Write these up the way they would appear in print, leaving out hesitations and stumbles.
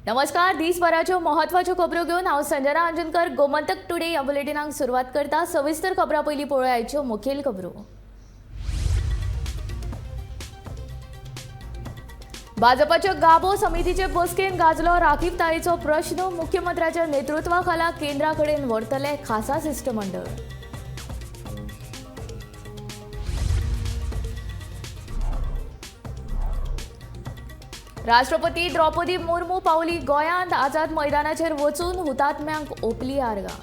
नमस्कार, दिसभराच्यो महत्वाच्यो खबरो घेवन हांव संजना अंजनकर गोमंतक टुडे ह्या बुलेटिनाक सुरवात करता. सविस्तर खबरां पयलीं पळोवया मुखेल खबरो. भाजपाच्या गाबो समितीचे बसकेन गाजलो राखीवतायेचो प्रश्न. मुख्यमंत्र्याच्या नेतृत्वाखाला केंद्राकडेन व्हरतले खासा शिष्टमंडळ. राष्ट्रपती द्रौपदी मुर्मू पावली गोंयांत. आझाद मैदानाचेर वचून हुतात्म्यांक ओंपली आर्गां.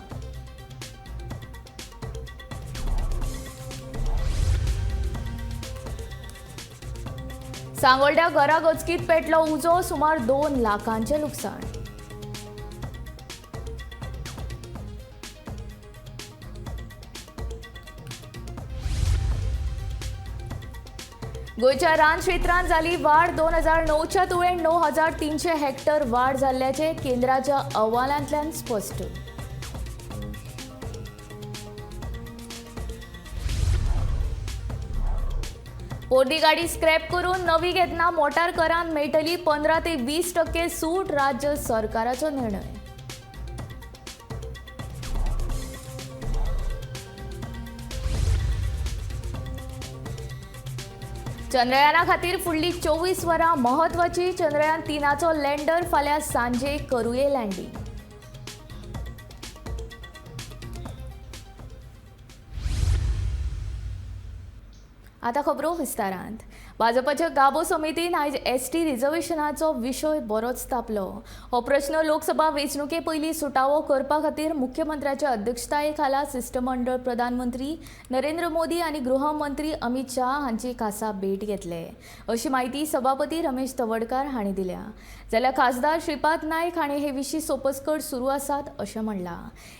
सांगोल्ड्या घरा गचकीत पेटलो उजो, सुमार 2 लाखांचें लुकसाण. गोंयच्या रान क्षेत्रांत जाली वाड. 2009च्या तुळेन 9300 हेक्टर वाड जाल्ल्याचें केंद्राच्या अहवालांतल्यान स्पश्ट. पोरणी गाडी स्क्रॅप करून नवी घेतना मोटार करान मेळटली 15 ते 20% सूट, राज्य सरकाराचो निर्णय. चंद्रयाना खातीर फुडली 24 वरां महत्वाची. चंद्रयान 3चो लँडर फाल्यां सांजे करुये लँडिंग. आता खबरो विस्तारांत. भाजपाच्या गाबो समितीन आयज एसटी रिझर्वेशनाचो विशय बरोच तापलो. हो प्रश्न लोकसभा वेंचणुके पयलीं सुटावो करपा खातीर मुख्यमंत्र्याच्या अध्यक्षताये खाला शिष्टमंडळ प्रधानमंत्री नरेंद्र मोदी आनी गृहमंत्री अमित शाह हांची खासा भेट घेतले, अशी म्हायती सभापती रमेश तवडकार हांणी दिल्या. जाल्यार खासदार श्रीपाद नायक हांणी हे विशीं सोपस्कर सुरू आसात अशें म्हणलां.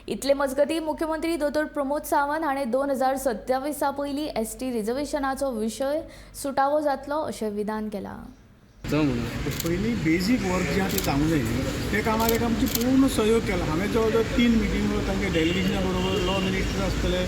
इतले मजगतीं मुख्यमंत्री दोतोर प्रमोद सावंत हाणें 2027 पयलीं एसटी रिझर्वेशनाचो विशय सुटावो जातलो अशें विधान केलां. पयलीं बेजीक वर्क जें आसा तें जावंक जाय न्ही, ते कामाक एक आमची पूर्ण सहयोग केला. हांवें जवळ जवळ 3 मिटिंगो तांचे डेलिगेशना बरोबर, लॉ मिनिस्टर आसतले,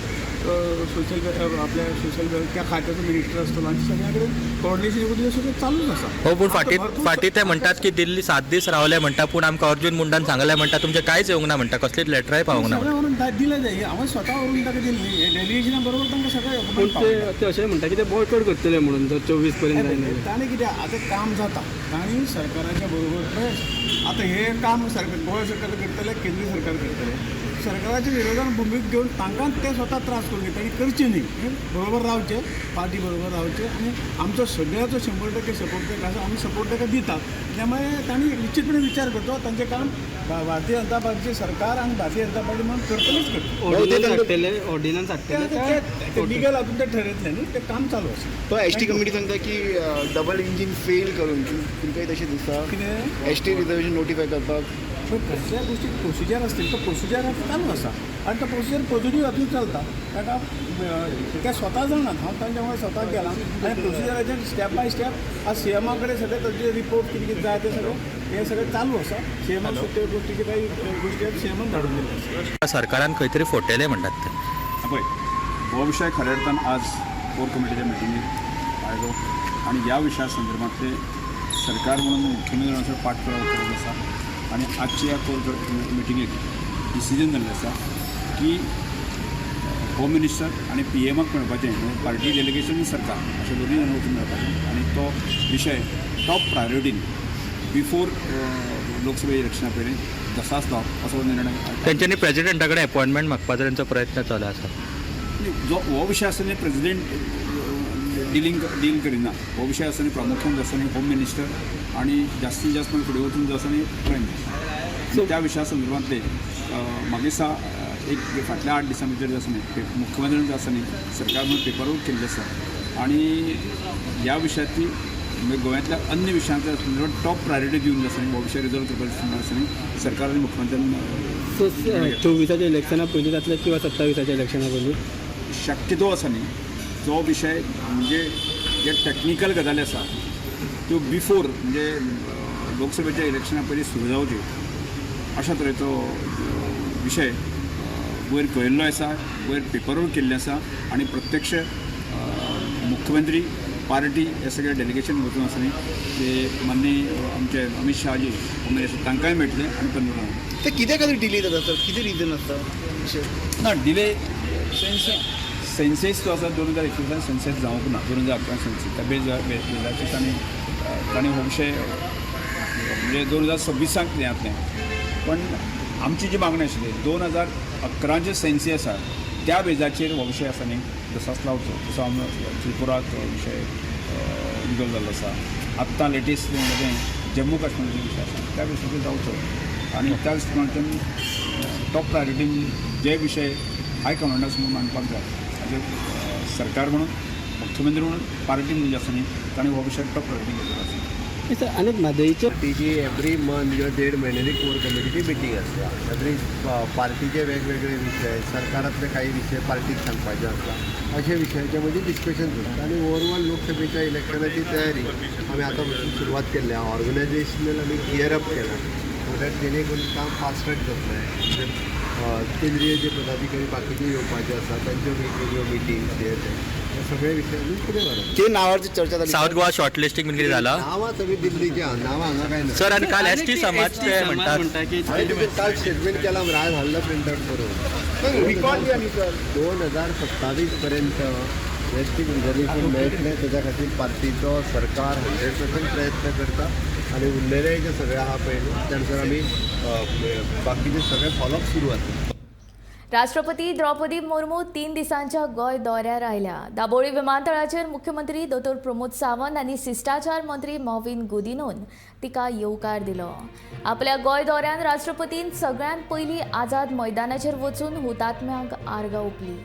सोशल आपल्या सोशल त्या खात्याचो मिनिस्टर आसतलो आनी सगळ्या कडेन कोऑर्डिनेशन करून सगळें चालूच आसा. हो, पूण फाटीं फाटीं ते म्हणटात की दिल्ली 7 दीस रावले म्हणटा, पूण आमकां अर्जुन मुंडान सांगलें म्हणटा तुमचें कांयच येवंक ना म्हणटा, कसलीच लेटराय पावूंक ना. सगळें व्हरून दिलें जाय. हांवें स्वता व्हरून ताका दिलें न्ही, डेलिगेशना बरोबर तांकां सगळें. पूण ते अशें म्हणटा की ते बॉयकॉट करतले म्हणून जर 24 पर्यंत जायना. ताणें कितें आतां काम जाता, तांणी सरकाराच्या बरोबर आतां हें काम सरकार गोंय सरकार करतलें, केंद्र सरकार करतलें, सरकाराच्या विरोधान भुमिका घेवन तांकां ते स्वता त्रास करून घेता. तांणी करचें न्ही, बरोबर रावचें, पार्टी बरोबर रावचें आनी आमचो सगळ्याचो 100% सपोर्ट ताका आसा, आमी सपोर्ट ताका दितात. त्यामुळे तांणी निश्चितपणे विचार करचो, तांचें काम भारतीय जनता पार्टीचें सरकार आनी भारतीय जनता पार्टी म्हणून करतलीच करतली. ऑर्डिनन्स हाडटले, लिगल अजून ते ठरयतलें न्ही, तें काम चालू आसा. तो एस टी कमिटी सांगता की डबल इंजीन फेल करून तुमकांय तशें दिसता कितें एस टी रिजर्वेशन नोटिफाय करपाक? पण कसल्या गोष्टी प्रोसिजर असतील, तो प्रोसिजर आता चालू आसा आनी तो प्रोसिजर पॉझिटीव हातून चलता. ताका ते स्वता जाणात, हांव तांच्या वांगडा स्वता गेलां आनी प्रोसिजराचेर स्टेप बाय स्टेप आज सी एमा कडेन सगळें तांचे रिपोर्ट कितें कितें जाय ते सगळें हें सगळें चालू आसा. सी एमाक त्यो गोश्टीचे काही गोश्टी सी एमान धाडून दिल्ले आसा. सरकारान खंय तरी फोटेले म्हणटात ते. पळय, हो विशय खऱ्या अर्थान आज कोर कमिटीच्या मिटिंगेक आयलो आनी ह्या विशया संदर्भांतले सरकार म्हणून मुख्यमंत्र्यांचो पाठपुरावा करत आसा आनी आजच्या ह्या कोर मिटिंगेक डिसिजन जाल्लें आसा की होम मिनिस्टर आनी पी एमाक मेळपाचें, म्हणजे पार्टी डेलिगेशन आनी सरकार अशें दोनूय जाणां वचून मेळपाचें आनी तो विशय टॉप प्रायोरिटीन बिफोर लोकसभा इलेक्शना पयलीं दसाच लावप असो निर्णय. तेंच्यांनी प्रेजिडेंटा कडेन अपॉयंटमेंट मागपाचो तेंचो प्रयत्न चालू आसा. जो हो विशय आसा न्ही, प्रेजिडेंट डील करिना. हो विशय आसा न्ही, प्रामुख्यान जो आसा न्ही होम मिनिस्टर आनी जास्तीत जास्त मागीर फुडें वचून जो आसा न्ही प्रायम मिनिस्टर. त्या विशया संदर्भांतले म्हाका दिसता एक फाटल्या 8 दिसां भितर जो आसा न्ही मुख्यमंत्र्यान जो आसा न्ही सरकार म्हणून पेपर वर्क केल्लें आसा आनी ह्या विशयांतली म्हणजे गोंयांतल्या अन्य विशयांच्या संदर्भात टॉप प्रायोरिटी दिवन जो आसा न्ही हो विशय रिजॉल्व करपाचो आसा न्ही सरकार आनी मुख्यमंत्र्यान. 24 इलेक्शना पयलीं जातलें किंवा 27 इलेक्शना पयलीं? शक्यतो आसा न्ही जो विशय म्हणजे जे टॅक्निकल गजाली आसा त्यो बिफोर म्हणजे लोकसभेच्या इलेक्शना पयलीं सुरू जावच्यो अशा तरेचो विशय वयर कळयल्लो आसा, वयर पेपरवर केल्लें आसा आनी प्रत्यक्ष मुख्यमंत्री पार्टी हे सगळे डेलिगेशन वचून आसा न्ही ते माननीय आमचे अमीत शहाजी होम तांकांय मेळटले आनी पंतप्रधान. ते कित्या खातीर डिले जाता सर, कितें रिजन आसता अशें? ना, डिले सेन्स सेन्सेस जो आसा 2021 सेन्सेस जावंक ना, 2011 सेन्सेस त्या बेजाचेर तांणी तांणी हो विशय म्हणजे 2026 हें जातलें. पण आमची जी मागणी आशिल्ली 2011 सेन्सी आसा त्या बेजाचेर हो विशय आसा न्ही तसोच लावचो, जसो आमी त्रिपुराक विशय लिगल जाल्लो आसा, आत्तां लेटेस्ट म्हणजे जम्मू काश्मीराचो विशय आसा त्या विशयाचेर जावचो आनी त्या दृश्टिकोनांतल्यान टॉप प्रायोरिटीन जे विशय हाय कमांडा समोर मांडपाक जाय हाजेर सरकार म्हणून, मुख्यमंत्री म्हणून, पार्टी म्हणून जे आसा न्ही तांणी हो विशय टॉप प्रायोरिटी घेतलेलो आसा. सर, आनी म्हादयचे पार्टीची एवरी मंथ किंवा देड म्हयन्यांनी कोर कमिटीची मिटींग आसता. एवरी पार्टीचे वेगवेगळे विशय, सरकारांतले काही विशय पार्टीक सांगपाचे आसता, अशे विशयाचे मदीं डिस्कशन जाता. आनी ओवरऑल लोकसभेच्या इलेक्शनाची तयारी आमी आतां पासून सुरवात केल्ली आहा. ऑर्गनायझेशनल आमी गियर अप केला सो that जेणे करून काम फास्ट ट्रॅक जातलें. म्हणजे केंद्रीय जे पदाधिकारी बाकीचे येवपाचे आसा तांच्यो वेगवेगळ्यो मिटींग्स हे ते हे सगळे विशय आमी फुडें व्हरप. ते नांवाची चर्चा जाली. साऊथ गोवा शॉर्टलिस्टींग बीन कितें जाला नांवां सगळीं दिल्लीची आहा, नांवां हांगा कांय ना. सर? आनी काल एसटी समाज ते म्हणटात म्हणटा की हांवें तुका काल स्टेटमेंट केला, आज हाडला प्रिंट आउट करून. रिकॉर्ड बी आनी सर 2027 पर्यंत एस टीक रिजर्वेशन मेळटलें, तेज्या खातीर पार्टीचो सरकार 100% प्रयत्न करता आनी उरलेले जे सगळे आहा पळय न्हू त्या नुसार आमी बाकीचे सगळे फॉलोअप सुरू आसा. राष्ट्रपती द्रौपदी मुर्मू 3 दिसांच्या गोंय दौऱ्यार आयल्या. दाबोळी विमानतळाचेर मुख्यमंत्री दोतोर प्रमोद सावंत आनी शिश्टाचार मंत्री मॉविन गुदिनोन तिका येवकार दिलो. आपल्या गोंय दौऱ्यान राष्ट्रपतीन सगळ्यांत पयलीं आझाद मैदानाचेर वचून हुतात्म्यांक आर्गां ओंपली.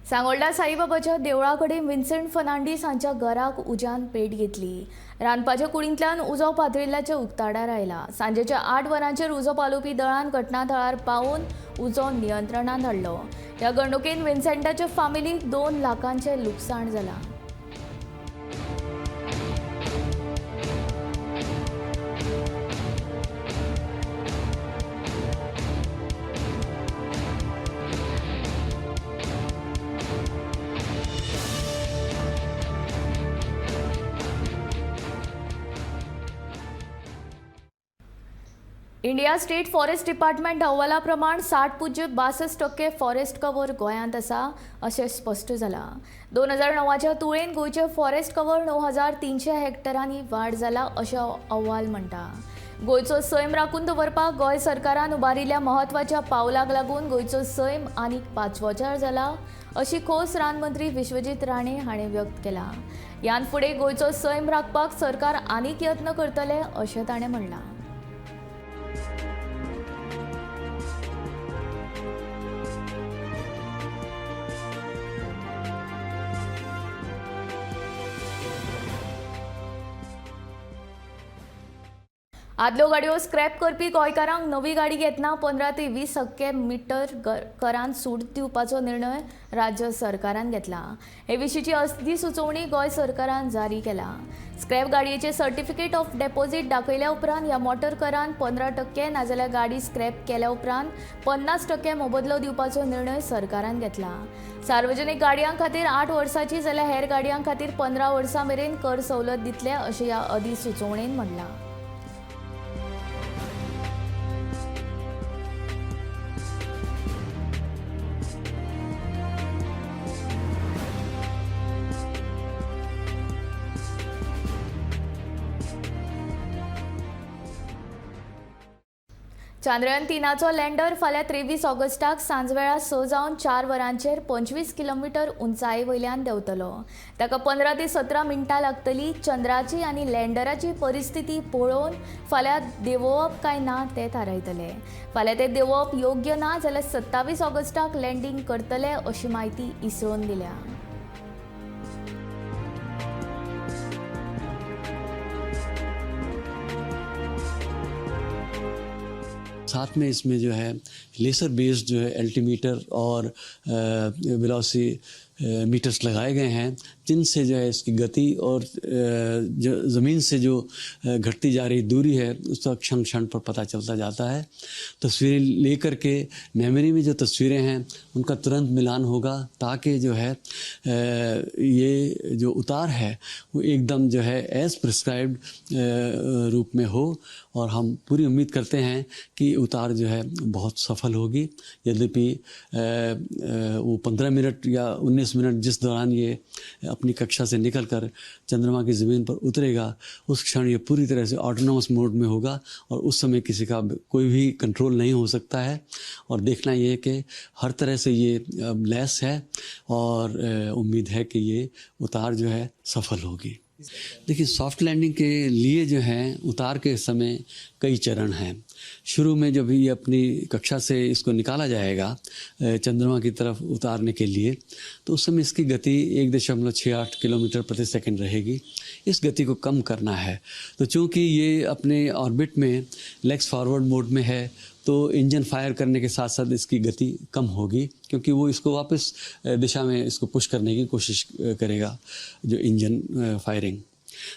सांगोल्डा साईबाबाच्या देवळा कडेन विन्सेंट फर्नांडीस हांच्या घराक उज्यान पेट घेतली. रांदपाच्या कुडींतल्यान उजो पातळिल्ल्याचें उक्ताडार आयला. सांजेच्या 8 वरांचेर उजो पालोवपी दळान घटनाथळार पावून उजो नियंत्रणांत हाडलो. ह्या घडणुकेन विन्सेंटाच्या फामिलीक 2 लाखांचें लुकसाण जालां. इंडिया स्टेट फॉरेस्ट डिपार्टमेंट अहवाला प्रमाण 60.62% फॉरेस्ट कवर गोंयांत आसा अशें स्पश्ट जालां. 2009च्या तुळेन गोंयचें फॉरेस्ट कवर 9300 हेक्टरांनी वाड जाला अशें अहवाल म्हणटा. गोंयचो सैम राखून दवरपाक गोंय सरकारान उबारिल्ल्या म्हत्वाच्या पावलाक लागून गोंयचो सैम आनीक पांचवोचार जाला अशी खोस रानमंत्री विश्वजीत राणे हाणें व्यक्त केला. ह्यान फुडें गोंयचो सैम राखपाक सरकार आनीक यत्न करतले अशें ताणें म्हणलां. आदल्यो गाडयो स्क्रॅप करपी गोंयकारांक नवी गाडी घेतना 15 ते 20% मिटर करान सूट दिवपाचो निर्णय राज्य सरकारान घेतला. हे विशींची अधिसुचोवणी गोंय सरकारान जारी केला. स्क्रॅप गाडयेचे सर्टिफिकेट ऑफ डेपॉझिट दाखयल्या उपरांत ह्या मोटर करान 15% नाजाल्यार गाडी स्क्रॅप केल्या उपरांत 50% मोबदलो दिवपाचो निर्णय सरकारान घेतला. सार्वजनीक गाडयां खातीर 8 वर्सांची जाल्यार हेर गाडयां खातीर 15 वर्सां मेरेन कर सवलत दितले अशें ह्या अधिसुचोवणेन म्हणलां. चांद्रयान 3चो लँडर फाल्यां 23 ऑगस्टाक सांजवेळा 6 जावन 4 वरांचेर 25 किलोमिटर उंचाये वयल्यान देंवतलो. ताका 15 ते 17 मिनटां लागतली. चंद्राची आनी लँडराची परिस्थिती पळोवन फाल्यां देंवोवप काय ना तें थारायतले. फाल्यां तें देंवोवप योग्य ना जाल्यार 27 ऑगस्टाक लँडींग करतले अशी म्हायती इस्रोन दिल्या. साथ में इसमें जो है लेसर बेस्ड जो है अल्टीमीटर और वेलोसिटी मीटर्स लगाए गए हैं, जिनसे जो है इसकी गति और जो ज़मीन से जो घटती जा रही दूरी है उसका क्षण क्षण पर पता चलता जाता है। तस्वीरें लेकर के मेमोरी में जो तस्वीरें हैं उनका तुरंत मिलान होगा, ताकि जो है ये जो उतार है वो एकदम जो है एज़ प्रिस्क्राइब्ड रूप में हो। और हम पूरी उम्मीद करते हैं कि उतार जो है बहुत सफल होगी। यद्यपि वो 15 मिनट या 19 मिनट जिस दौरान ये अपनी कक्षा से निकलकर चंद्रमा की ज़मीन पर उतरेगा, उस क्षण ये पूरी तरह से ऑटोनॉमस मोड में होगा और उस समय किसी का कोई भी कंट्रोल नहीं हो सकता है। और देखना ये कि हर तरह से ये लैस है और उम्मीद है कि ये उतार जो है सफल होगी। देखिए, सॉफ्ट लैंडिंग के लिए जो है उतार के समय कई चरण हैं। शुरू में जब ये अपनी कक्षा से इसको निकाला जाएगा चंद्रमा की तरफ उतारने के लिए, तो उस समय इसकी गति 1.68 किलोमीटर प्रति सेकंड रहेगी। इस गति को कम करना है, तो चूँकि ये अपने ऑर्बिट में लेग्स फॉरवर्ड मोड में है, तो इंजन फायर करने के साथ साथ इसकी गति कम होगी, क्योंकि वो इसको वापस दिशा में इसको पुश करने की कोशिश करेगा जो इंजन फायरिंग,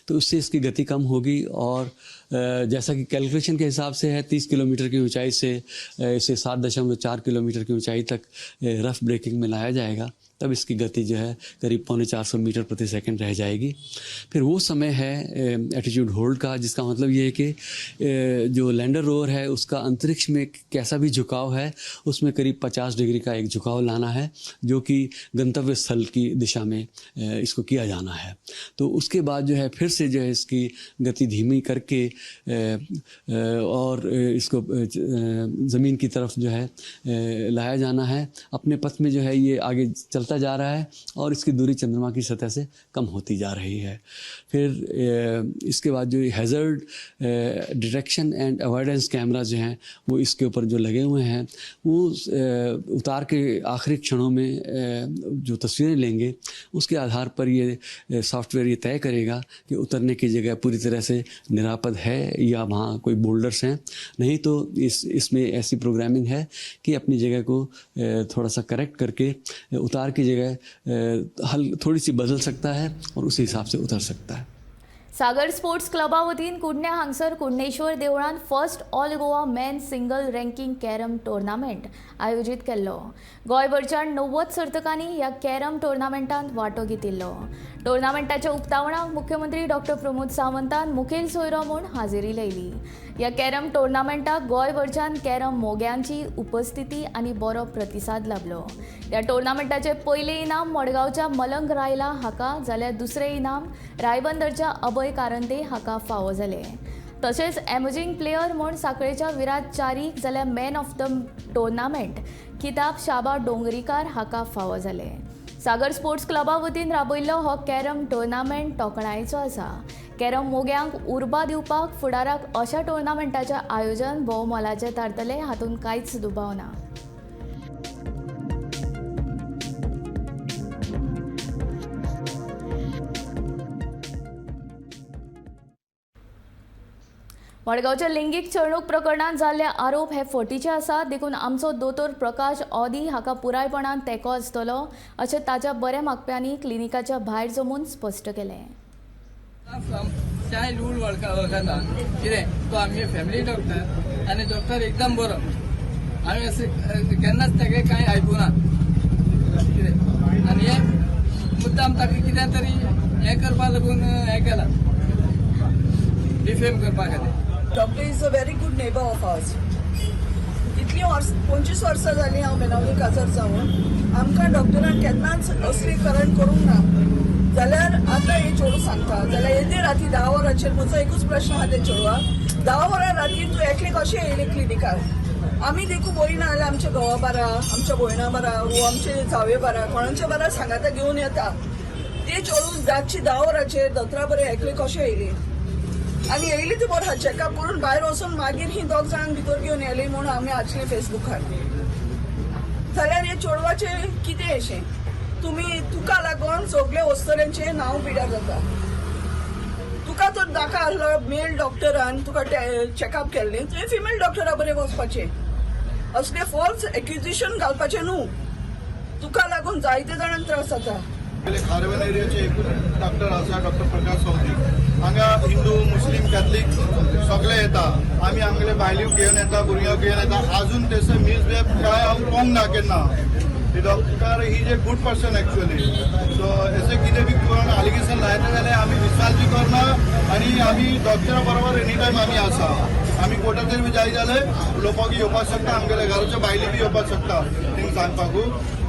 तो उससे इसकी गति कम होगी। और जैसा कि कैलकुलेशन के हिसाब से है, 30 किलोमीटर की ऊंचाई से इसे 7.4 किलोमीटर की ऊंचाई तक रफ ब्रेकिंग में लाया जाएगा, तब इसकी गति जो है करीब 375 मीटर प्रति सेकंड रह जाएगी। फिर वो समय है एटीट्यूड होल्ड का, जिसका मतलब ये है कि जो लैंडर रोवर है उसका अंतरिक्ष में कैसा भी झुकाव है उसमें करीब 50 डिग्री का एक झुकाव लाना है, जो कि गंतव्य स्थल की दिशा में इसको किया जाना है। तो उसके बाद जो है फिर से जो है इसकी गति धीमी करके और इसको ज़मीन की तरफ जो है लाया जाना है। अपने पथ में जो है ये आगे चलता जा रहा है और इसकी दूरी चंद्रमा की सतह से कम होती जा रही है। फिर इसके बाद जो hazard detection and avoidance camera जो हैं वो इसके ऊपर जो लगे हुए हैं, वो उतार के आखिरी क्षणों में जो तस्वीरें लेंगे उसके आधार पर ये सॉफ्टवेयर ये तय करेगा कि उतरने की जगह पूरी तरह से निरापद है या वहाँ कोई बोल्डर्स हैं। नहीं तो इसमें ऐसी प्रोग्रामिंग है कि अपनी जगह को थोड़ा सा करेक्ट करके उतार की जगह हल थोड़ी सी बदल सकता है और उसी हिसाब से उतर सकता है। सागर स्पोर्ट्स क्लबा वतीन कुडण्या हांगसर कुडणेश्वर देवळान first all Goa men single ranking carrom tournament आयोजीत केल्लो. गोंयभरच्या 90 सर्तकांनी ह्या कॅरम टुर्नामेंटांत वांटो घेतिल्लो. टुर्नामेंटाच्या उक्तावणाक मुख्यमंत्री डॉक्टर प्रमोद सावंतान मुखेल सोयरो म्हूण हाजेरी लायली. ह्या कॅरम टुर्नामेंटाक गोंयभरच्यान कॅरम मोग्यांची उपस्थिती आनी बरो प्रतिसाद लाभलो. ह्या टुर्नामेंटाचें पयलें इनाम मडगांवच्या मलंग रायला हाका जाल्यार दुसरें इनाम रायबंदरच्या अभय कारंदे हाका फावो जालें. तशेंच एमर्जिंग प्लेयर म्हूण साखळेच्या विराट चारीक जाल्यार मॅन ऑफ the tournament किताब शाबा डोंगरीकार हाका फावो जालें. सागर स्पोर्ट्स क्लबा वतीन राबयल्लो हो कॅरम टुर्नामेंट तोखणायेचो आसा. कॅरम मोग्यांक उर्बा दिवपाक फुडाराक अशा टुर्नामेंटाचें आयोजन भोव मोलाचें थारतलें हातूंत कांयच दुबाव ना. मडगांवच्या लिंगीक छळणूक प्रकरणांत जाल्ले आरोप हे फटीचे आसात, देखून आमचो दोतोर प्रकाश ऑदी हाका पुरायपणान तेंको आसतलो अशें ताच्या बऱ्या मागप्यांनी क्लिनिकाच्या भायर जमून स्पश्ट केलें. चायल्डहूड वळखता कितें तो आमगे फॅमिली डॉक्टर आनी डॉक्टर एकदम बरो. आमी अशें केन्नाच ताका कांय आयकुना कितें आनी हें मुद्दाम ताका कितें तरी हें करपा लागून हें केलां, डिफेम करपा खातीर. Doctor is a very good neighbour of ours. इतलीं वर्स 25 वर्सां जालीं हांव बेनावली काजार जावन आमकां डॉक्टरान केन्नाच असलीकरण करूंक ना. जाल्यार आतां हे चेडूं सांगता जाल्यार येदे राती 10 वरांचेर म्हजो एकूच प्रश्न आहा ते चेडवाक, 10 वरां रातीर तूं एकलें कशें येयलें क्लिनिकार? आमी देखून वयना जाल्यार आमच्या घोवा बारा, आमच्या भयणा बारा वो आमचे जावे बारा कोणाच्या बारा सांगाता घेवन येता. ते चेडूं रातची 10 वरांचेर दोतरा बरें एकलें कशें येयलें? आनी येयली ती बरें चॅकअप करून भायर वचून मागीर ही दोग जाणांक भितर घेवन येयली म्हूण आमी आसली फेसबुकार. जाल्यार हे चेडवाचें कितें अशें तुमी तुका लागून सगळे वस्तुल्यांचें नांव पिड्यार जाता. तुका तर नाका आसलो मेल डॉक्टरान तुका चॅकअप केल्लें, तुवें फिमेल डॉक्टरा बरें वचपाचें. असले फॉल्स एक्युजेशन घालपाचें न्हू. तुका लागून जायते जाणांक त्रास जाता. खारवेल एरियाचे एकूच डॉक्टर आसा, डॉक्टर प्रकाश चौधरी. हांगा हिंदू, मुस्लीम, कॅथलीक सगळे येता. आमी आमगेले बायल्यो घेवन येता, भुरग्यांक घेवन येता. आजून तेसो मिसबिहेव काय हांव पळोवंक ना केन्ना. Doctor he is a good person actually. So अशें कितें बी कोण एलिगेशन लायता जाल्यार आमी विश्वास बी करना आनी आमी डॉक्टरा बरोबर एनी टायम आमी आसा. आमी कोर्टाचेर बी जाय जाल्यार उलोवपाक येवपाक शकता, आमगेले घराच्या बायली बी येवपाक शकता थिंग सांगपाकू.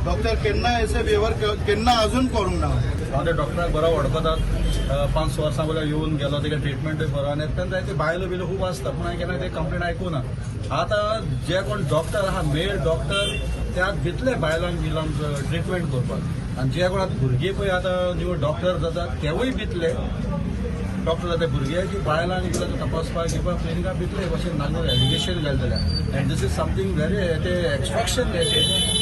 डॉक्टर केन्ना अशें वेव्हार केन्ना अजून करूंक ना. हांव त्या डॉक्टराक बरो वळखतात, 5-6 वर्सां वयल्यान येवन गेलो, तेगे ट्रिटमेंटूय बरो आनी तेन्ना जायते बायलो बिलो खूब आसता, पूण हांवें केन्ना ते कंप्लेन आयकूं ना. आतां जे कोण डॉक्टर आहा मेल डॉक्टर ते आतां भितले बायलांक बिलांक ट्रिटमेंट करपाक, आनी जे कोण आतां भुरगीं पळय आतां न्यू डॉक्टर जाता तेवूय भितले डॉक्टर जाता भुरग्याची बायलांक बिलां तपासपाक घेवपाक क्लिनिकां भितले अशें नागूर एलिगेशन घालतले. And this is something very ते एक्स्ट्रक्शन,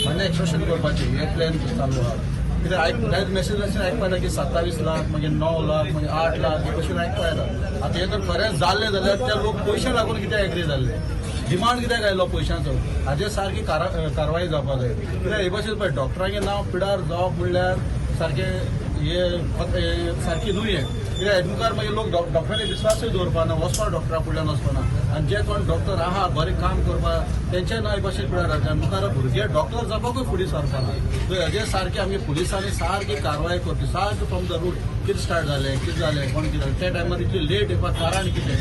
मनी एक्स्ट्रक्शन करपाचें हे प्लॅन चालू आहा. कित्याक आयक मेसेज अशें आयकपा येता की 27 लाख, मागीर 9 लाख, मागीर 8 लाख हे भशेन आयकपा येता. आतां हें जर खरें जाल्लें जाल्यार ते लोक पयशे लागून कित्याक एग्री जाल्ले, डिमांड कित्याक आयलो पयशांचो, हाजेर सारकी कारवाय जावपाक जाय. कित्याक हे भशेन पळय डॉक्टरांचें नांव पिडार जावप म्हणल्यार सारकें हे सारकी न्हू हें. कित्याक मुखार मागीर लोक डॉक्टरांनी विस्वासूय दवरपाना, वचपा डॉक्टरा फुडल्यान वचपाना. आनी जे कोण डॉक्टर आहा बरें काम करपाक तेंचें नांव हे भशेन पिडार जाता. मुखार भुरगे डॉक्टर जावपाकूय फुडें सरपाना. सो हेजेर सारकी आमगे पुलिसांनी सारकी कारवाय करची, सारकी फ्रॉम the root कितें स्टार्ट जालें, कितें जालें, कोण कितें जालें, त्या टायमार इतली लेट येवपाक कारण कितें,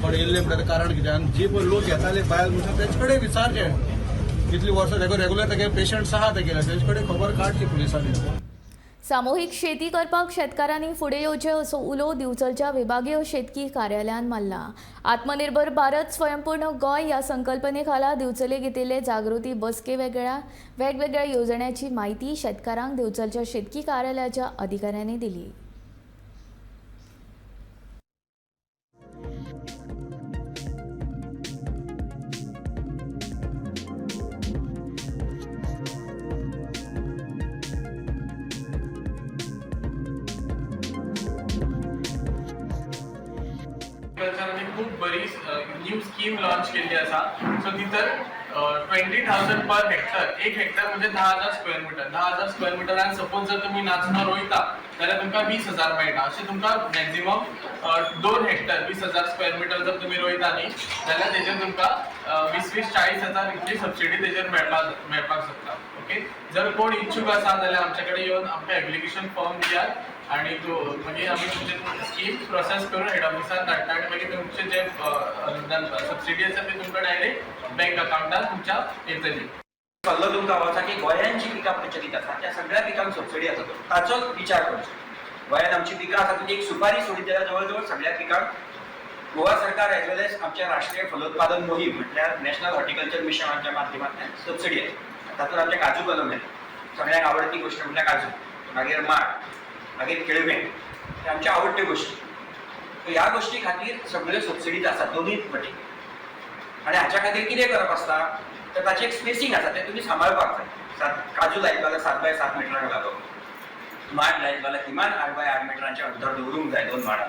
कोण येयल्ले म्हणल्यार कारण कितें. आनी जी पळय लोक येताले बायल मनशां तेंचे कडेन विचारचें, कितली वर्सां तेका रेगुलर तेगे पेशंट्स आहा तेगेले, तेंचे कडेन खबर काडची पुलिसांनी. सामुहीक शेती करपाक शेतकारांनी फुडें येवचें असो उलो दिवचलच्या विभागीय शेतकी कार्यालयान मारला. आत्मनिर्भर भारत स्वयंपूर्ण गोंय ह्या संकल्पने खाला दिवचले घेतिल्ले जागृती बसके वेगवेगळ्या येवजण्यांची म्हायती शेतकारांक दिवचलच्या शेतकी कार्यालयाच्या अधिकाऱ्यांनी दिली. एग्रीकल्चरांनी खूब बरी न्यू स्कीम लॉन्च केल्ली आसा. सो भितर 20,000 पर हेक्टर, एक हेक्टर म्हणजे 10,000 स्क्वेअर मिटर, 10,000 स्क्वेअर मिटरान सपोज जर तुमी नाचणो रोयता जाल्यार तुमकां 20,000 मेळटा. अशें तुमकां मॅक्झिमम 2 हेक्टर 20,000 स्क्वेअर मिटर जर तुमी रोयता न्ही जाल्यार तेजेर तुमकां 20-20-40,000 इतली सबसिडी तेजेर मेळपाक शकता. ओके, जर कोण इच्छूक आसा जाल्यार आमचे कडेन येवन आमकां एप्लिकेशन फॉर्म दियात आनी मागीर आमी तुमचे स्कीम प्रोसेस करून हेड ऑफिसान धाडटा आनी मागीर तुमचे जे सबसिडी आसा ती तुमकां डायरेक्ट बँक अकावंटार तुमच्या येतली. सल्लो तुमकां हो आसा की गोंयांत जी पिकां प्रचलीत आसा त्या सगळ्या पिकांक सबसिडी आसा ताचो विचार करचो. गोंयांत आमची पिकां आसा ती एक सुपारी सोडीत जाल्यार जवळ जवळ सगळ्या पिकांक गोवा सरकार एज वेल एज आमच्या राष्ट्रीय फलोत्पादन मोहीम म्हटल्यार नॅशनल हॉर्टिकल्चर मिशनाच्या माध्यमांतल्यान सबसिडी आसा. तातूंत आमचें काजू कलम येता, सगळ्यांक आवडटी गोश्ट म्हटल्यार काजू, मागीर माड, मागीर केळमे, हे आमच्यो आवडट्यो गोश्टी. सो ह्या गोश्टी खातीर सगळ्यो सबसिडीज आसात दोनूय वटेन. आनी हाच्या खातीर कितें करप आसता तर ताचें एक स्पेसींग आसा तें तुमी सांबाळपाक जाय. काजू लायत जाल्यार 7 बाय 7 मिटरांक लागप, माड लायत जाल्यार किमान 8 बाय 8 मिटरांचें अंतर दवरूंक जाय. दोन माडां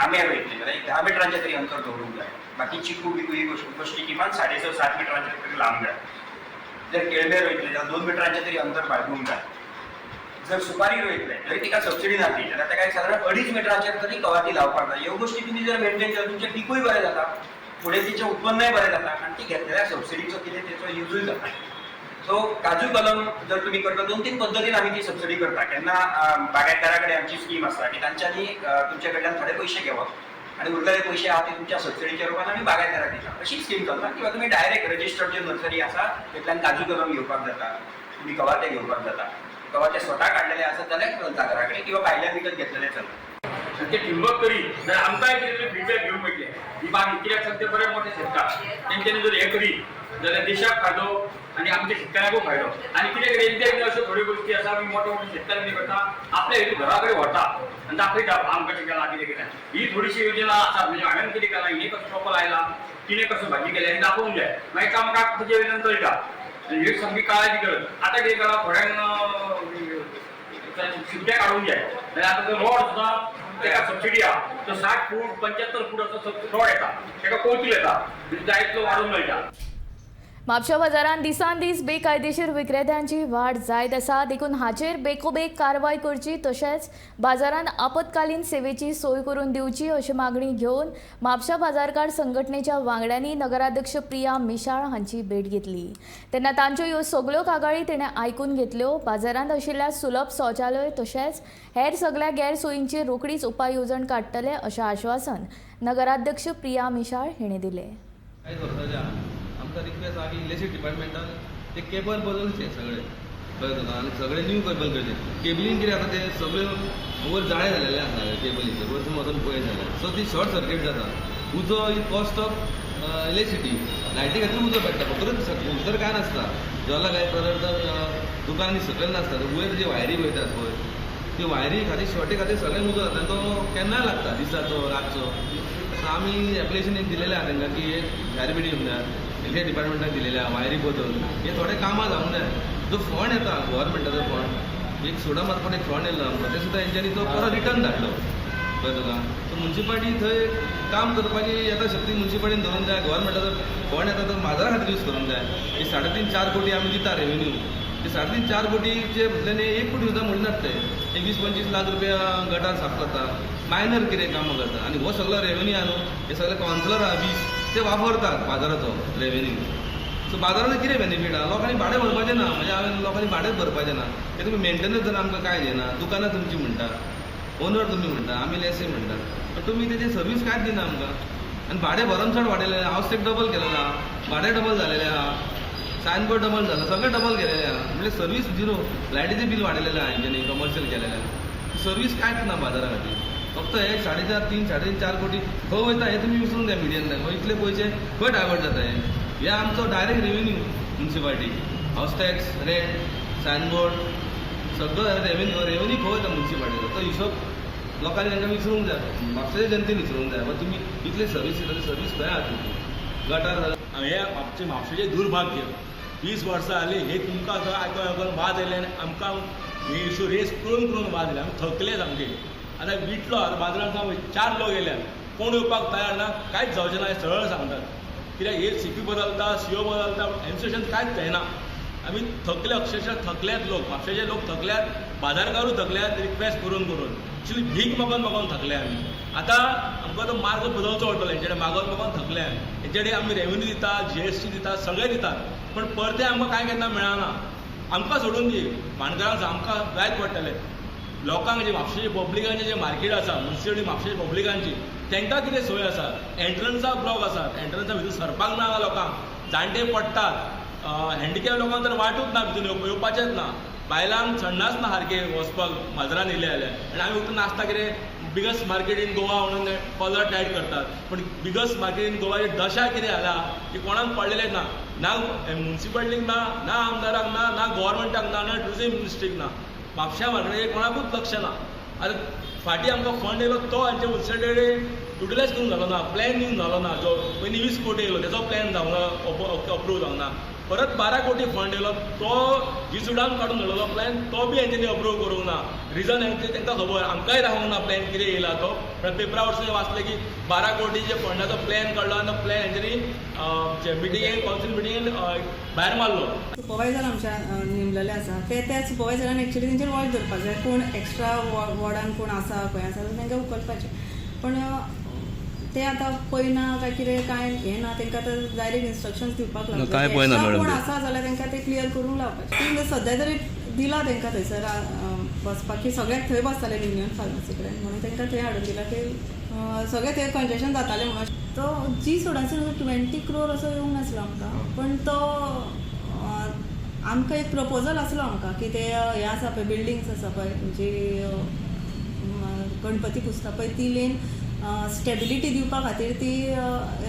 आंबे रोयतले जाल्यार एक 10 मिटरांचें तरी अंतर दवरूंक जाय. बाकी चिकू बिकू ही गोश्टी किमान 6.5-7 मिटरांचें तरी लांब जाय. जर केळमे रोयतले जाल्यार 2 मिटरांचें तरी अंतर बाळगूंक जाय. जर सुपारी रोयतले जरी तिका सबसिडी नासली जाल्यार ताका एक सादारण 2.5 मिटरांचेर तरी कवाती लावपाक जाय. ह्यो गोश्टी तुमी जर मेनटेन केल्यार तुमचें पिकूय बरें जाता, फुडें तिचें उत्पन्नय बरें जाता आनी ती घेतलेल्या सबसिडीचो कितें तेचो युजूय जाता. सो काजू कलम जर तुमी करता 2-3 पद्दतीन आमी ती सबसिडी करता. केन्ना बागायतदारा कडेन आमची स्कीम आसता की तांच्यांनी तुमचे कडल्यान थोडे पयशे घेवप आनी उरलेले पयशे आहा ते तुमच्या सबसिडीच्या रुपान आमी बागायतदाराक दिता, अशी स्कीम चलता. किंवा तुमी डायरेक्ट रजिस्टर्ड ज्यो नर्सरी आसा तेतल्यान काजू कलम घेवपाक जाता, तुमी कवाथे घेवपाक जाता. बाबा ते स्वता काडलेले आसत जाल्यार चलता घरा कडेन किंवा भायल्यान विकत घेतलेले चलता. आनी ते टिमवर्क करीत जाल्यार आमकांय कितें तरी फिडबॅक घेवंक मेळटलें. ही बाग कित्याक सद्या बरे मोठे शेतकार तेंच्यांनी जर हें करीत जाल्यार देशाक फायदो आनी आमच्या शेतकाऱ्यांकूय फायदो. आनी कितें कितें एकदां अश्यो थोड्यो गोश्टी आसा, आमी मोठे मोठे शेतकार कितें करता, आपल्या हितून घरा कडेन व्हरता आनी दाखयता आमकां कशें केलां कितें केलां. ही थोडीशी योजना आसा, म्हणजे हांवें कितें केलां, हिणें कसो चोपल आयला, तिणें कसो भाजी केल्या हें दाखोवंक जाय, मागीर एकामेकाक तेजे वयल्यान कळटा. आनी ही सामकी काळाची गरज. आतां कितें केलां, थोड्यांक शिंप्या काडूंक जाय, जाल्यार आतां तो रोड सुद्दां तेका सबसिडी आहा, तो 60 फूट 75 फूट असो रोड येता, तेका कोवतूल येता, म्हणजे जाय तितलो वाडोवन मेळटा. म्हापशा बाजारांत दिसान दीस बेकायदेशीर विक्रेत्यांची वाड जायत आसा, देखून हाचेर बेगोबेग कारवाय करची तशेंच बाजारांत आपत्कालीन सेवेची सोय करून दिवची अशी मागणी घेवन म्हापशा बाजारकार संघटनेच्या वांगड्यांनी नगराध्यक्ष प्रिया मिशाळ हांची भेट घेतली. तेन्ना तांच्यो ह्यो सगल्यो कागाळी तिणें आयकून घेतल्यो. बाजारांत आशिल्ल्या सुलभ शौचालय तशेंच हेर सगल्या गैरसोयींचेर रोखडीच उपाय येवजण काडटले अशें आश्वासन नगराध्यक्ष प्रिया मिशाळ हिणें दिलें. आमकां रिक्वेस्ट आहा की इलेक्ट्रिसिटी डिपार्टमेंटान ते केबल बदलचे सगळे, कळ्ळें तुका, आनी सगळे न्यू केबल करचे. केबलीन कितें जाता, ते सगळे वयर जाळे जालेले आसा केबलीचे, वयरसून वचून पळयत जाल्यार सो ती शॉर्ट सर्कीट जाता. उजो is cost of electricity, लायटी खातीर उजो पेट्टा, फकत भितर कांय नासता, जोला काय पदार्थ दुकानांनी सकयल नासता, वयर जी वायरी वयतात पळय ती वायरी खातीर शॉर्टी खातीर सगळ्यांक उजो जाता आनी तो केन्नाय लागता, दिसाचो रातचो. सो आमी एप्लिकेशन एक दिलेलें आहा तांकां की एक फायर ब्रिगेड येवंक जाय, इलेक्ट्रिसिटी डिपार्टमेंटाक दिलेलें आहा वायरी बदल, हे थोडे कामां जावंक जाय. जो फंड येता गव्हर्मेंटाचो फंड, एक सोडा मार्फत एक फंड येयलो आमकां, ते सुद्दां हेंच्यांनी तो परत रिटर्न धाडलो, कळ्ळें तुका. सो मुन्सिपालिटी थंय काम करपाची येता शक्ती मुन्सिपालिटीन धरूंक जाय. गव्हर्मेंटाचो फंड येता तो बाजारा खातीर यूज करूंक जाय. ही 3.5-4 कोटी आमी दिता रेवेन्यू, ते 3.5-4 कोटीचे बदल्यान 1 कोटी सुद्दां म्हणनात ते, एक 20-25 लाख रुपया गटार साफ करता, मायनर कितें कामां करता. आनी हो सगळो रेवेन्यू आहा न्हू, हे सगळे कावन्सिलर आहा 20, ते वापरतात बाजाराचो रेवेन्यू. सो बाजाराचो कितें बेनिफीट आहा, लोकांनी भाडें भरपाचें ना, म्हणजे हांवें लोकांनी भाडेंच भरपाचें ना. ते तुमी मेंटेनन्स जर आमकां कांय दिना, दुकानां तुमची म्हणटा, ओनर तुमी म्हणटा, आमी लेसे म्हणटा, पण तुमी तेजी सर्वीस कांयच दिना आमकां. आनी भाडें भरमसाठ वाडयलें, हावस टॅक्स डबल केलेलो आहा, भाडें डबल जालेलें आहा, सायनबोर्ड डबल जाला, सगळें डबल केलेलें आहा, म्हणजे सर्वीस झिरो. लायटीचें बील वाडयलेलें आहा हेंच्यांनी, कमर्शियल केलेलें आहा, सर्वीस कांयच ना बाजारा खातीर. फक्त हे 3.5, 3, 3.5, 4 कोटी खंय वयता हें तुमी विसरूंक जाय मिडियन, खंय इतले पयशे खंय डायवर्ट जाता हे. हे आमचो direct revenue municipality, house tax, rent, signboard, सगळो रेवेन्यू. रेवेन्यू खंय वयता मुन्सिपालिटीचो तो हिशोब लोकांनी तांकां विसरूंक जाय, म्हापशेच्या जनतेन विसरूंक जाय. पण तुमी इतले सर्वीस दिता, सर्वीस खंय आहा तुमची गटार. हें आमचें म्हापशेचें दुर्भाग्य, 20 वर्सां जालीं हे तुमकां आयकून आयकून वाज आयले आनी आमकां हे इशू रेस करून करून वाज आयले, आमी थकले सामके. आतां विटलो, आतां बाजारांत 4 लोक येयल्यात, कोण येवपाक तयार ना, कांयच जावचें ना हें सरळ सांगतात. कित्याक हे सीपी बदलता, सीओ बदलता, एडमिनिस्ट्रेशन कांयच जायना. आमी थकले, अक्षरशः थकल्यात लोक, म्हापशेचे लोक थकल्यात, बाजारकारूय थकल्यात, रिक्वेस्ट करून करून एक्चुली भीक मागून मागून थकले आमी. आतां आमकां तो मार्ग बदलचो पडटलो, हेंचे कडेन मागोन मागोन थकले आमी. हेंचे कडेन आमी रेवेन्यू दिता, GST दिता, सगळें दितात, पण परतें आमकां कांय केन्ना मेळना. आमकां सोडून दी, माणकारांक आमकां जायत पडटलें. लोकांक जे म्हापशेचे पब्लिकांचें जें मार्केट आसा, मुन्सिपालिटी म्हापशेच्या पब्लिकांची, तांकां कितें सोय आसा? एंट्रन्सा ब्लॉक आसात, एंट्रन्सा भितर सरपाक ना लोकांक, जाणटे पडटात, हँडिकॅप लोकांक तर वाटूच ना, भितर येवपाचेंच ना, बायलांक संडास ना सारकें वचपाक माजरान येयले जाल्यार. आनी आमी फक्त नासता कितें बिगस्ट मार्केट इन गोवा म्हणून कॉलर टायट करतात, पण बिगस्ट मार्केट इन गोवाची दशा कितें जाला ती कोणाक पडलेलें ना, ना मुन्सिपालिटीक ना, ना आमदाराक ना, ना गव्हर्मेंटाक ना, ना ट्युरिझम मिनिस्ट्रीक ना. म्हापश्या मार्केटाचेर कोणाकूच लक्ष ना. आतां फाटीं आमकां फंड येयलो तो हांचे मुन्सिपालिटी युटिलायज करूंक जालो ना, प्लॅन दिवन जालो ना. जो पयलीं 20 कोटी येयलो तेजो प्लॅन जावंक ना, अप्रूव जावंक ना. परत 12 कोटी फंड येयलो तो जीसुडान काडून दवरलो प्लॅन, तो बी हेंच्यांनी अप्रूव करूंक ना. रिजन हेंचें तांकां खबर, आमकांय दाखोवंक ना प्लॅन कितें येयला तो. पण पेपरा वरसून वाचलें की 12 कोटीचे फंडाचो प्लॅन काडलो आनी तो प्लॅन हेंच्यांनी मिटिंगेन, कावन्सील मिटिंगेन भायर मारलो. सुपरवायजर आमच्या नेमलेले आसा, ते त्या सुपरवायजरान एक्चुली तेंचेर वॉच दवरपाक जाय, कोण एक्स्ट्रा वॉर्डान कोण आसा खंय आसा तांकां उखलपाचें. पण ते आतां पळयना काय कितें कांय हें ना, तांकां आतां डायरेक्ट इन्स्ट्रक्शन्स दिवपाक लागले. कांय पळयना मॅडम, कोण आसा जाल्यार तांकां ते क्लियर करूंक लावपाचें. ते सद्या तरी दिला तांकां थंयसर बसपाक, की सगळ्याक थंय बसताले युनियन फार्मासी कडेन, म्हणून तांकां थंय हाडून दिला की सगळें थंय कंजेशन जातालें म्हणून. तो जी सोडाचो 20 क्रोर असो येवंक नासलो आमकां, पण तो आमकां एक प्रपोजल आसलो आमकां की ते हें आसा पळय, बिल्डिंग्स आसा पळय, जी गणपती पुजता पळय ती लेन स्टेबिलिटी दिवपा खातीर ती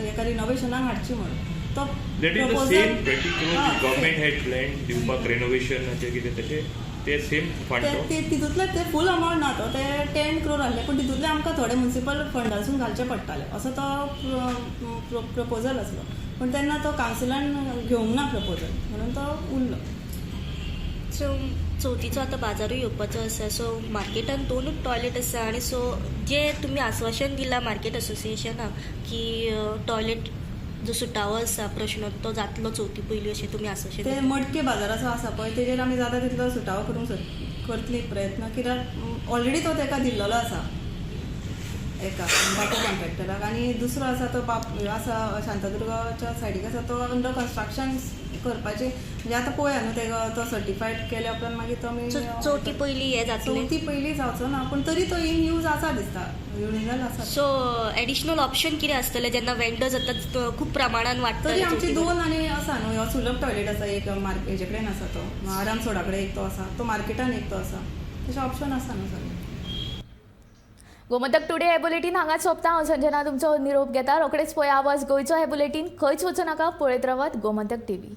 एका रिनोवेशनाक हाडची म्हणून तो That is the proposal. Same 20 crore हा, government had planned दिवपाक रेनोवेशनाचें कितें तशें ते सेम फंड ते ते तितूंतले ते फूल अमावंट ना, तो ते 10 क्रोर आहले, पूण तितूंतले आमकां थोडे मुन्सिपल फंडासून घालचे पडटाले असो तो प्रपोजल आसलो. पूण तेन्ना तो कावन्सिलान घेवंक ना प्रपोजल, म्हणून तो उरलो. सो चवथीचो आतां बाजारूय येवपाचो आसा, सो मार्केटान दोनूच टॉयलेट आसा आनी सो जे तुमी आस्वासन दिलां मार्केट असोसिएशनाक की टॉयलेट जो सुटावो आसा प्रश्न तो जातलो चवथी पयलीं, अशें तुमी आस्वासन ते दिलां. मटके बाजाराचो आसा पळय, तेजेर आमी जाता तितलो सुटावो करूंक करतली प्रयत्न, कित्याक ऑलरेडी तो तेका दिल्लेलो आसा एका बापू कॉन्ट्रॅक्टराक. आनी दुसरो आसा तो बाप आसा, शांतादुर्गाच्या सायडीक आसा, तो अंडर कन्स्ट्रक्शन करपाचे. म्हणजे आतां पळोवया न्हू, तेका तो सर्टिफायड केल्या उपरांत मागीर तो आमी सो चवथी पयलीं हें जातलें? चवथी पयलीं जावचो ना, पूण तरी तो इन यूज आसा दिसता, युरिनल आसा. सो एडिशनल ऑप्शन कितें आसतलें जेन्ना वेंडर्स आतां खूब प्रमाणान तरी वाडटले आमची चवथी? दोन आनी आसा न्हू. हो सुलभ टॉयलेट आसा एक, मार्क हेजे कडेन आसा तो, आराम सोडा कडेन एक तो आसा, तो मार्केटान एक तो आसा. तशें ऑप्शन आसा न्हू सगळें. गोमंतक टुडे हे बुलेटीन हांगाच सोंपता. हांव संजना तुमचो निरोप घेता. रोखडेच पळय आवाज गोंयचो हे बुलेटीन. खंयच वचूं नाका, पळयत रावात गोमंतक टीव्ही.